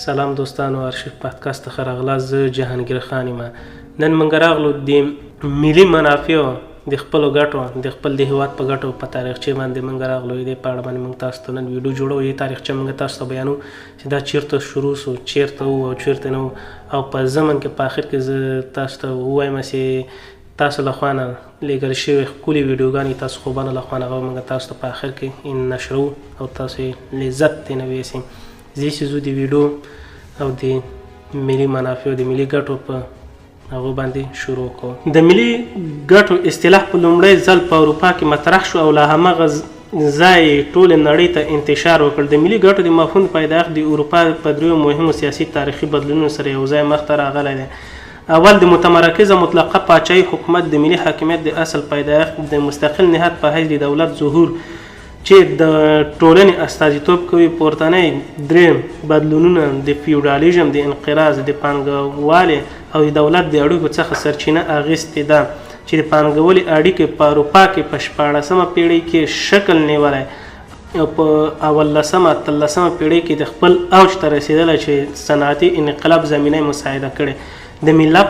سلام دوستانو، ارشیف پادکست ته ښه راغلاست. زه جهانګیر خان یم. نن موږ راغلو د ملي منافعو، د خپلو ګټو، د خپل د هیواد په ګټو په تاریخچې باندې موږ راغلو. دې په اړه باندې موږ تاسو ته نن ویډیو جوړو. یې تاریخچه موږ تاسو ته بیانو چې دا چیرته شروع سو، چیرته وو او چیرته نه وو. او په ضمن کې په اخر کې زه تاسو ته ووایم چې تاسو له خوا نه لیږل شوې ښکلې ویډیوګانې، تاسو خوبانو له خوا نه، هغه موږ تاسو ته په اخر کې نشروو او تاسو یې لذت ترې نه ویسئ. زه چې ځو د ویډیو او د ملي منافعو، د ملي ګټو په هغو باندې شروع کوو. د ملي ګټو اصطلاح په لومړی ځل په اروپا کې مطرح شو او له هماغه ځای ټولې نړۍ ته انتشار وکړ. د ملي ګټو د مفهوم پیدایښت د اروپا په دریو مهمو سیاسي تاریخي بدلونونو سره یو ځای مخته راغلی دی. اول، د متمرکزه مطلقه پاچاهي حکومت د ملي حاکمیت د اصل پیدایښت، د مستقل نهاد په حیث د دولت ظهور چې د ټولنې استازیتوب کوي. پورتنی درې بدلونونه د فیوډالیزم د انقراض، د پانګوالې او د دولت د اړیکو څخه سرچینه اخیستې ده چې د پانګولې اړیکې په اروپا کې په 16مه پیړۍ کې شکل نیولی او په اولسمه اتلسمه پیړۍ کې د خپل اوج ته رسېدلی چې صنعتي انقلاب زمینه یې مساعده کړې. د ملت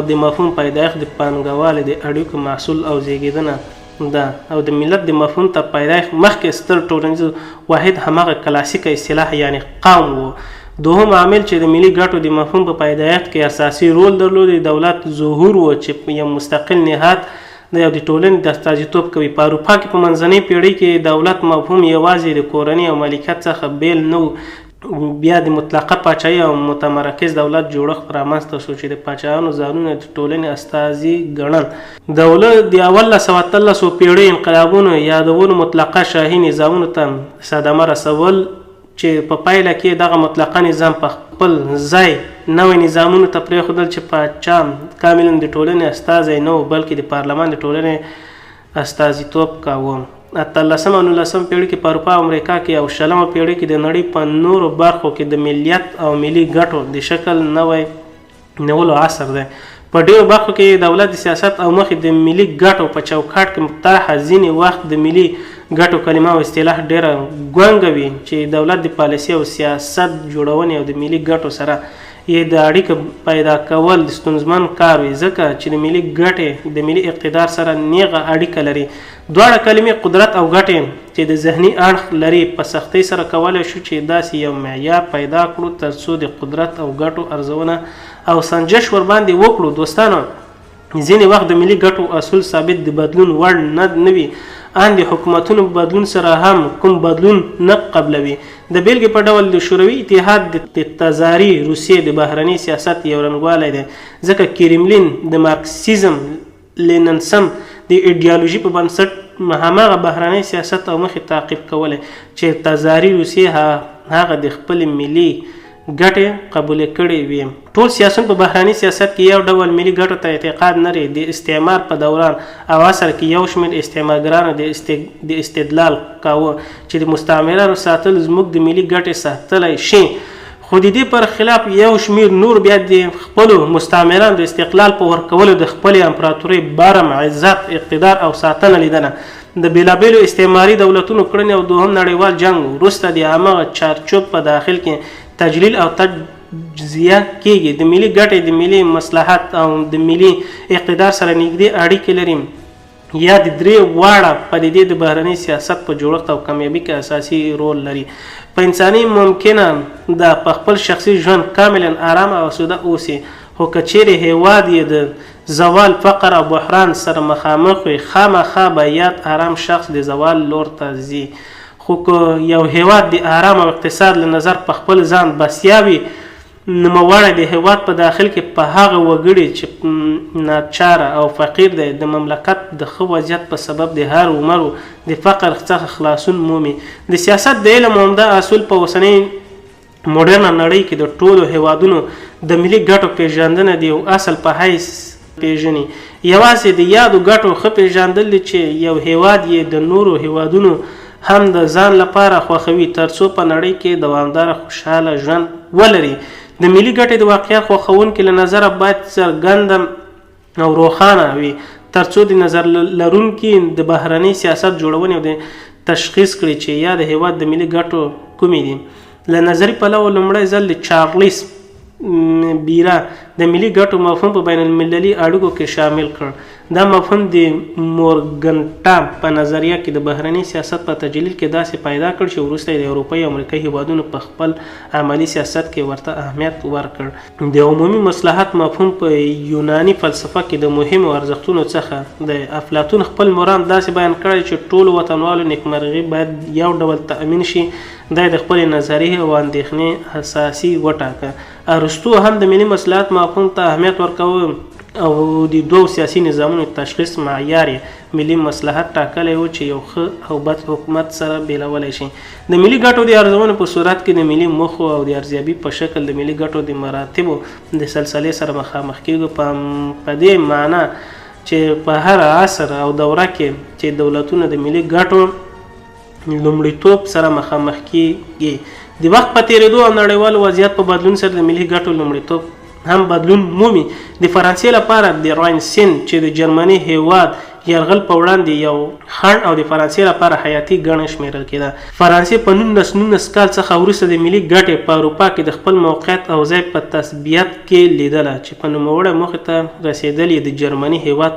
د مفهوم پیدایښت د پانګوالې د اړیکو محصول او زیږېدنه ده او د ملت د مفهوم تر پیدایښت مخکې ستر ټولنیز واحد هماغه کلاسیکه اصطلاح یعنې قوم و. دوهم عامل چې د ملي ګټو د مفهوم په پیدایښت کې اساسي رول درلود، د دولت ظهور و چې یو مستقل نهاد دی او د ټولنې د استازیتوب کوي. په اروپا کې په منځنۍ پیړۍ کې دولت مفهوم یوازې د کورنۍ او مالکیت څخه بیل نه و. بیا د مطلقه پاچاهي او متمرکز دولت جوړښت رامنځته شو چې د پاچاهانو ځانونه د ټولنې استازي ګڼل. دولت د 18 18 پیړۍ انقلابونو یادونو مطلقه شاهي نظامونو ته صدمه رسول چې په پایله کې دغه مطلقه نظام په خپل ځای نوی نظامونو ته پرېښودل چې پاچا کاملا د ټولنې استازی نه و، بلکې د پارلمان د ټولنې استازیتوب کاوه. اتلسمه او نولسمه پیړۍ کې په اروپا او امریکا کې او 20مه پیړۍ کې د نړۍ په نورو برخو کې د ملیت او ملي ګټو د شکل نوی نیولو عصر دی. په ډیرو برخو کې دولت د سیاست او مخې د ملي ګټو په چوکاټ کې طرحه. ځینې وخت د ملي ګټو کلمه او اصطلاح ډیره ګونګه وي چې دولت د پالیسي او سیاست جوړونې او د ملي ګټو سره یې د اړیکه پیدا کول ستونزمن کار وي، ځکه چې د ملي ګټې د ملي اقتدار سره نیغه اړیکه لري. دواړه کلمې قدرت او ګټې چې د ذهني اړخ لري، په سختۍ سره کولای شو چې داسې یو معیار پیدا کړو ترڅو د قدرت او ګټو ارزونه او سنجش ورباندې وکړو. دوستانو، ځینې وخت د ملي ګټو اصول ثابت د بدلون وړ نه وي، ان د حکومتونو په بدلون سره هم کوم بدلون نه قبلوي. د بیلګې په ډول د شوروي اتحاد د تزاري روسیې د بهرني سیاست یو رنګوالی دی، ځکه کریملین د مارکسیزم لیننسم د ایډیالوژي په بنسټ هماغه بهرنی سیاست او مخې تعقیب کولی چې تزاري روسیې هغه د خپلې ملي ګټې قبولې کړې وې. ټول سیاسیون په بهرني سیاست کې یو ډول ملي ګټو ته اعتقاد نه لري. د استعمار په دوران او عصر کې یو شمېر استعمارګرانو د استدلال کاوه چې د مستعمرانو ساتل زموږ د ملي ګټې ساتلی شي، خو د دې پر خلاف یو شمېر نور بیا د خپلو مستعمرانو د استقلال په ورکولو د خپلې امپراتورۍ برم، عزت، اقتدار او ساتنه لیدنه. د بېلابېلو استعماري دولتونو کړنې او دوهم نړیوال جنګ وروسته د هماغه چارچوب په داخل کې تجلیل او تجزیه کېږي. د ملي ګټې د ملي مصلحت او د ملي اقتدار سره نږدې اړیکې لري. یاد درې واړه پدیدې د بهرني سیاست په جوړښت او کامیابي کې اساسي رول لري. په انساني ممکنه ده په خپل شخصي ژوند کاملا آرام او اسوده اوسي، خو که چیرې هیواد یې د زوال، فقر او بحران سره مخامخ وي، خامخا به یاد آرام شخص د زوال لور ته ځي. خو که یو هیواد د آرام او اقتصاد له نظر په خپل ځان بسیا وي، نوموړی د هیواد په داخل کې په هغه وګړي چې ناچاره او فقیر دی، د مملکت د ښه وضعیت په سبب د هر عمرو د فقر څخه خلاصون مومي. د سیاست د علم عمده اصول په اوسنۍ مډرنه نړۍ کې د ټولو هیوادونو د ملي ګټو پیژندنه د یو اصل په حیث پیژني. یوازې د یادو ګټو ښه پیژندل دي چې یو هیواد یې د نورو هیوادونو هم د ځان لپاره خوښوي ترڅو په نړۍ کې دوامداره خوشحاله ژوند ولري. د ملي ګټې د واقعیت خوښوونکي له نظره باید څرګنده او روښانه وي ترڅو د نظر لرونکي د بهرني سیاست جوړونې او د تشخیص کړي چې یا د هیواد د ملي ګټو کومې دي. له نظري پلوه لومړی ځل د چارلیس بیرا د ملي ګټو مفهوم په بین المللي اړیکو کې شامل کړ. دا مفهوم د مورګنټا په نظریه کې د بهرني سیاست په تجلیل کې داسې پیدا کړ چې وروسته یې د اروپایي او امریکایي هیوادونو په خپل عملي سیاست کې ورته اهمیت ورکړ. د عمومي مصلحت مفهوم په یوناني فلسفه کې د مهمو ارزښتونو څخه دی. افلاطون خپل مرام داسې بیان کړی چې ټولو وطنوالو نیکمرغي باید یو ډول تأمین شي. دا یې د خپلې نظریې او اندېښنې اساسي وټاکه. ارسطو هم د ملي مصلحت مفهوم ته اهمیت ورکاوه او د دوو سیاسي نظامونو تشخیص معیار یې ملي مصلحت ټاکلی و چې یو ښه او بد حکومت سره بېلولی شي. د ملي ګټو د ارزونې په صورت کې د ملي موخو او د ارزیابي په شکل د ملي ګټو د مراتبو د سلسلې سره مخامخ کېږو، په دې معنی چې په هر عصر او دوره کې چې دولتونه د ملي ګټو لومړیتوب سره مخامخ کیږي. د وخت په تیریدو او نړیوال وضعیت په بدلون سره د ملي ګټو لومړیتوب هم بدلون مومي. د فرانسې لپاره د راین سیند چې د جرمني هیواد یرغل په وړاندې یو خنډ او د فرانسې لپاره حیاتي ګڼه شمیرل کیده. فرانسې په 1919 کال څخه وروسته د ملي ګټې په اروپا کې د خپل موقعیت او ځای په تثبیت کې لیدله چې په نوموړې موخې ته رسیدل یې د جرمني هیواد.